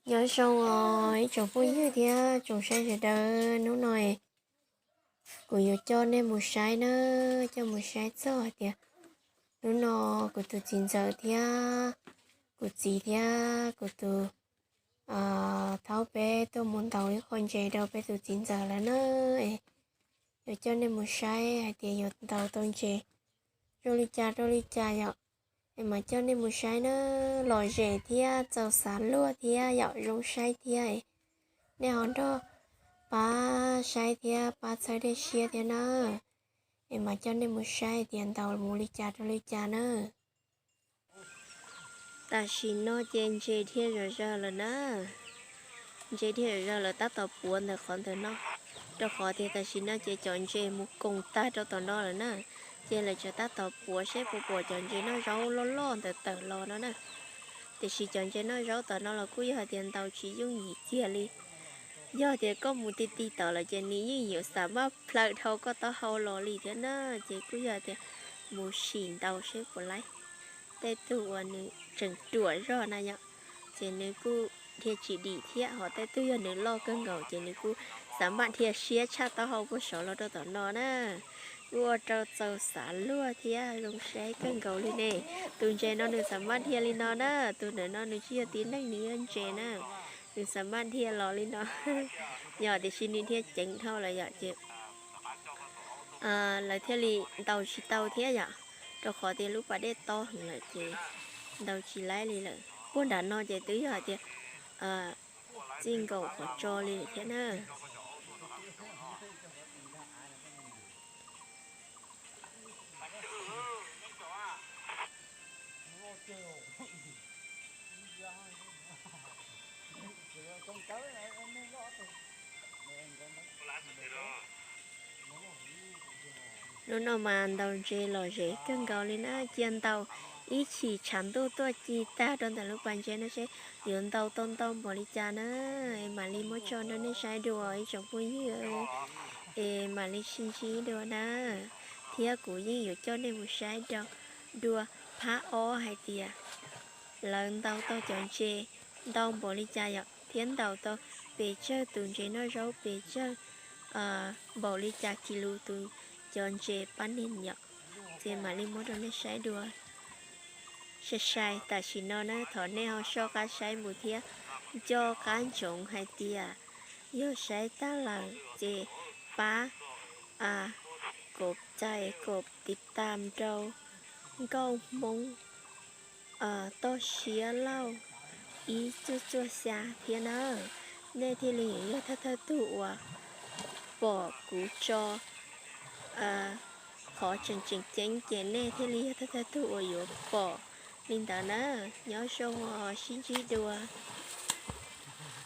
Nyob zoo os ib tsoom phooj ywg thiab tsoom saib sawv daws, hnub no kuv yuav coj nej mus saib na, coj mus saib txog hais tias hnub no kuv tus txiv ntxawm thiab kuv txiv thiab kuv tus thaub peb tuaj mus ntaus ib qho ntses rau peb tus txiv ntxawm lawm na. Yuav coj nej mus saib hais tias yuav ntaus tau ntses rau li cas rau li cas yom. Es mas coj nej mus saib na, lom zem thiab txaus xav luag thiab yom, zoo saib thiab. Nej ho nrog pab saib thiab pab txhawb dej siab thiab na. Es mas coj nej mus saib tias ntaus mus li cas rau li cas na. Tam sim no ces ntses dhia zom zaws lawm na. Ntses dhia zom zaws lawm tab tom puav ntawm qhov ntawm no, rau qhov tias tam sim no ces cov ntses mus koom tag rau tom no lawm na. Ces lawv tseem tab tom puav seb puas pom cov ntses noj zaub loj loj ntawd tawm los no na. Tiam sis cov ntses noj zaub tom no los kuj yog hais tias ntaus tsis yooj yim kiag li. Yog tias koj mus ti ti tod lawm ces nws yeej yuav xam maj plhaw dhau koj taub hau los li thiab na. Ces kuj yog tias mus sim ntaus seb puas laib. Tej tug uas nws tseem ruam zog na yom, ces nws kuj dhia tsis dim thiab, ho tej tug yog nws loj kawg nkaus ces nws kuj xam maj dhia siab tshaj taub hau puag saud los rau tom no na. Kuj ua rau txaus xav luag thiab zoo saib kawg nkaus li ne. Tus ntses no nws xam maj dhia li no na, tus ntawm no nws tsis yog tib neeg, nws yog ntses na. Nws xam maj dhia los li no. Yog tiam sis nws dhia ceev dhau lawm yom ces lawv thiaj li ntaus tsis tau thiab yom, rau qhov tias lub pas dej tob heev lawm ces ntaus tsis laib li lawm. Puag nram no ces twb yog hais tias txij nkaus qhov tso li lawm thiab na. Hnub no mas ntaus ntses lom zem kawg nkaus li na, cia ntaus ib chim tshav ntuj tuaj ci tag rau ntawm lub pas ntses no seb yuav ntaus tau ntau npaum li cas na. Es mam li muab tso rau nej saib dua ib tsoom phooj ywg, es mam li sib ntsib dua na. Thiab kuv yeej yuav coj nej mus saib dua phab ob hais tias lawv ntaus tau cov ntses ntau npaum li cas yom, thiab ntaus tau pes tsawg tus ntses noj zaub, pes tsawg npaum li cas kis lus tus cov ntses pab neeg yom. Ces mam li muab rau nej saib dua sai sai tam sim no na. Thov nej ho soj qab saib mus thiab nco qab ntsoov hais tias yog saib tag lawm ces pab kom cais kom tiv tam rau Nkauj Hmoob toj siab lauj ib txuag txuag xya thiab na. Nej thiaj li yog thawj thawj tug uas pom kuv tso qhov tseem tseem ceeb ces nej thiaj li yog thawj thawj tug uas yuav pom li ntawd na. Nyob zoo os, sib ntsib dua.